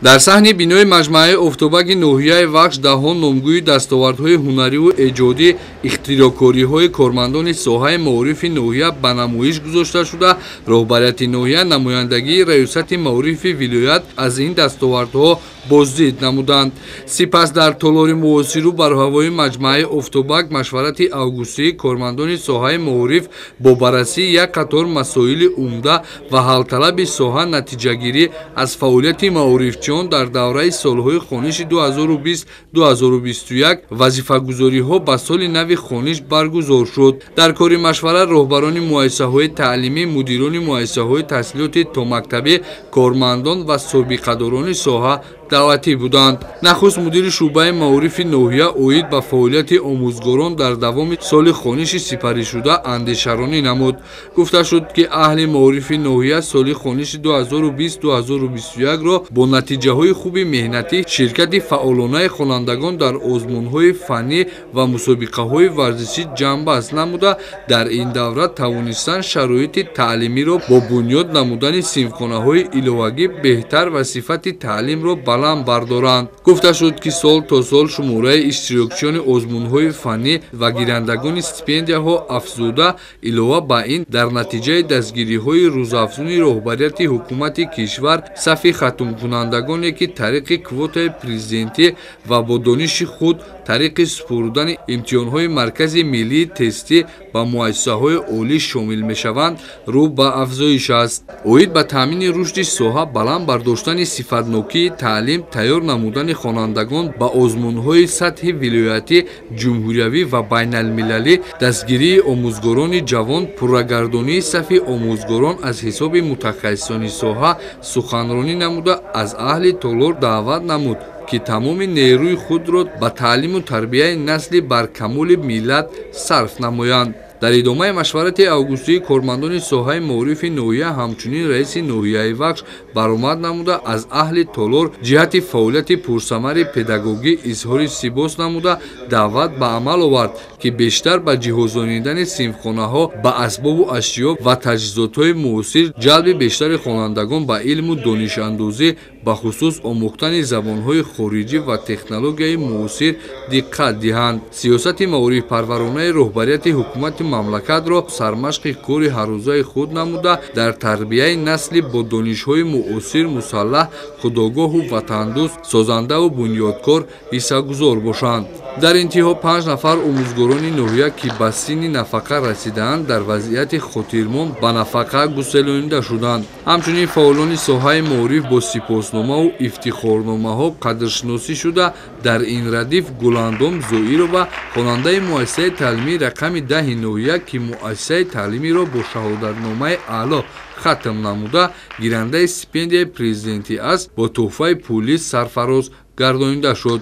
Дар саҳни бинои маҷмааи Офтобаки ноҳияи Вахш даҳҳо номгӯи дастовардҳои ҳунариву эҷодӣ, ихтироъкориҳои кормандони соҳаи маорифи ноҳия ба намоиш гузошта шуда, роҳбарияти ноҳия, намояндагии раёсати маорифи вилоят аз ин дастовардҳо боздид намуданд. Сипас дар толори муосиру барҳавои маҷмааи Офтобак машварати августии кормандони соҳаи маориф бо баррасии як қатор масоили умда ва ҳалталаби соҳа, натиҷагирӣ аз фаъолияти маорифчиён дар давраи солҳои хониши 2020-2021, вазифагузориҳо ба соли нави хониш баргузор шуд. Дар кори машварат роҳбарони муассисаҳои таълимӣ, мудирони муассисаҳои таҳсилоти томактабӣ, кормандон ва собиқадорони соҳа даъватӣ буданд. Нахуст мудири шӯъбаи маорифи ноҳия оид ба фаъолияти омӯзгорон дар давоми соли хониши сипаришуда андешаронӣ намуд. Гуфта шуд, ки аҳли маорифи ноҳия соли хониши 2020-2021-ро бо натиҷаҳои хуби меҳнатӣ, ширкати фаъолонаи хонандагон дар озмунҳои фаннӣ ва мусобиқаҳои варзишӣ ҷамъбаст намуда, дар ин давра тавонистанд шароити таълимиро бо бунёд намудани синфхонаҳои иловагӣ беҳтар ва сифати таълимро баланд бардоранд. Гуфта шуд, ки сол то сол шумораи иштирокчиёни озмунҳои фаннӣ ва гирандагони стипендияҳо афзуда, илова ба ин, дар натиҷаи дастгириҳои рӯзафзуни роҳбарияти ҳукумати кишвар, сафи хатмкунандагоне, ки тариқи квотаи президентӣ ва бо дониши худ тариқи супурдани имтиҳонҳои Маркази миллии тестӣ ба муассисаҳои олӣ шомил мешаванд, рӯ ба афзоиш аст. Оид ба таъмини рушди соҳа, баланд бардоштани сифатнокии таълим, тайёр намудани хонандагон ба озмунҳои сатҳи вилоятӣ, ҷумҳуриявӣ ва байналмилалӣ, дастгирии омӯзгорони ҷавон, пуррагардонии сафи омӯзгорон аз ҳисоби мутахассисони соҳа суханронӣ намуда, аз аҳли толор даъват намуд, ки тамоми нерӯи худро ба таълиму тарбияи насли баркамоли миллат сарф намоянд. Дар идомаи машварати августии кормандони соҳаи маорифи ноҳия ҳамчунин раиси ноҳияи Вахш баромад намуда, аз аҳли толор ҷиҳати фаъолияти пурсамари педагогӣ изҳори сипос намуда, даъват ба амал овард, ки бештар ба ҷиҳозонидани синфхонаҳо ба асбобу ашё ва таҷҳизотҳои муосир, ҷалби бештари хонандагон ба илму донишандӯзӣ, бахусус омӯхтани забонҳои хориҷӣ ва технологияи муосир диққат диҳанд. Сиёсати маорифпарваронаи роҳбарияти ҳукумати мамлакатро сармашқи кори ҳаррӯзаи худ намуда, дар тарбияи насли бо донишҳои муосир мусаллаҳ, худогоҳу ватандӯст, созандаву бунёдкор ҳиссагузор бошанд. Дар интиҳо 5 нафар омӯзгорони ноҳия, ки ба синни нафақа расидаанд, дар вазъияти хотирмон ба нафақа гуселонида шуданд. Ҳамчунин фаъолони соҳаи маориф бо сипосномаву ифтихорномаҳо қадршиносӣ шуда, дар ин радиф Гуландом Зоирова, хонандаи муассисаи таълимии рақами 10-и ноҳия, ки муассисаи таълимиро бо шаҳодатномаи аъло хатм намуда, гирандаи стипендияи президентӣ аст, бо тӯҳфаи пулӣ сарфароз гардонида шуд.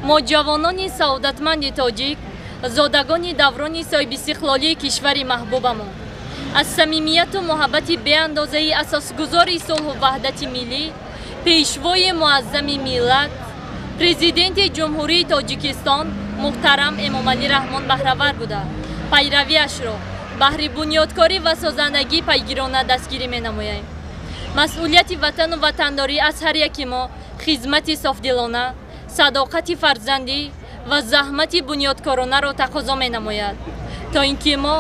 Мо, ҷавонони саодатманди тоҷик, зодагони даврони соҳибистиқлолии кишвари маҳбубамон, аз самимияту муҳаббати беандозаи асосгузори сулҳу ваҳдати миллӣ, пешвои муаззами миллат, Президенти Ҷумҳурии Тоҷикистон муҳтарам Эмомалӣ Раҳмон баҳравар буда, пайравиашро баҳри бунёдкорӣ ва созандагӣ пайгирона дастгирӣ менамоем. Масъулияти ватану ватандорӣ аз ҳар яки мо хизмати софдилона, садоқати фарзандӣ ва заҳмати бунёдкоронаро тақозо менамояд, то ин ки мо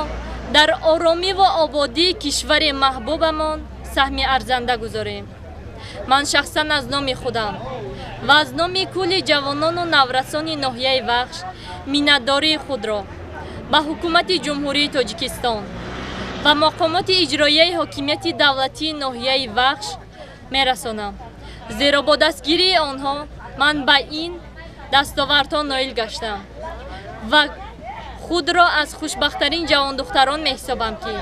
дар оромиву ободии кишвари маҳбубамон саҳми арзанда гузорем. Ман шахсан аз номи худам ва аз номи кулли ҷавонону наврасони ноҳияи Вахш миннатдории худро ба Ҳукумати Ҷумҳурии Тоҷикистон ва мақомоти иҷроияи ҳокимияти давлатии ноҳияи Вахш мерасонам, зеро бо дастгирии онҳо ман ба ин дастовардҳо ноил гаштам ва худро аз хушбахттарин ҷавондухтарон меҳисобам, ки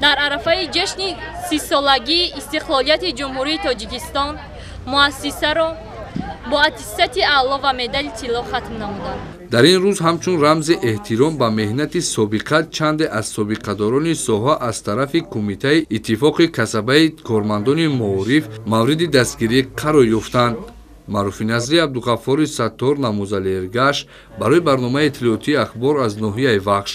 дар арафаи ҷашни 30-солагии истиқлолияти Ҷумҳурии Тоҷикистон муассисаро бо аттестати аъло ва медали тилло хатм намудам. Дар ин рӯз ҳамчун рамзи эҳтиром ба меҳнати собиқа, чанде аз собиқадорони соҳа аз тарафи Кумитаи иттифоқи касабаи кормандони маориф мавриди дастгирӣ қарор ёфтанд. Маъруфи Назри, Абдуғаффори Саттор, Намозали Эргаш барои барномаи иттилоотии «Ахбор» аз ноҳияи Вахш.